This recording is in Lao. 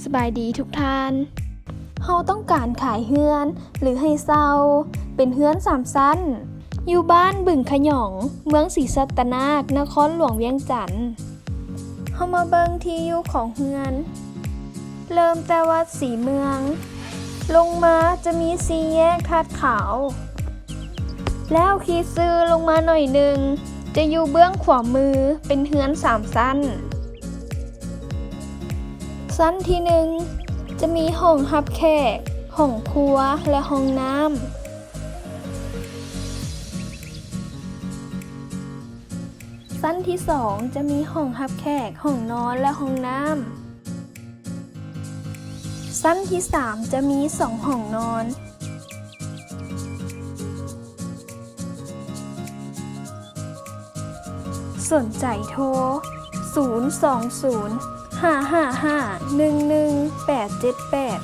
ສະບາຍດີທຸກທ່ານ. ເຮົາຕ້ອງການຂາຍເຮືອນ ຫຼື ໃຫ້ເຊົ່າ ເປັນເຮືອນສາມຊັ້ນ ຢູ່ບ້ານບຶງຂະຫຍອງ ເມືອງສີສັດຕະນາກ ນະຄອນຫຼວງວຽງຈັນ. ເຮົາມາເບິ່ງທີ່ຢູ່ຂອງເຮືອນ. ເລີ່ມແຕ່ວັດສີເມືອງ ລົງມາຈະມີສີ່ແຍກທາດຂາວ ແລ້ວຂີດຊື່ລົງມາໜ້ອຍໜຶ່ງ ຈະຢູ່ເບື້ອງຂວາມື ເປັນເຮືອນສາມຊັ້ນ. ຊັ້ນທີໜຶ່ງ ຈະມີຫ້ອງຮັບແຂກ, ຫ້ອງຄົວ ແລະ ຫ້ອງນ້ຳ. ຊັ້ນທີສອງ ຈະມີຫ້ອງຮັບແຂກ, ຫ້ອງນອນ ແລະ ຫ້ອງນ້ຳ. ຊັ້ນທີສາມ ຈະມີສອງຫ້ອງນອນ. ສົນໃຈໂທ ສູນສອງສູນ ຫ້າຫ້າຫ້າ ໜຶ່ງໜຶ່ງແປດເຈັດແປດ.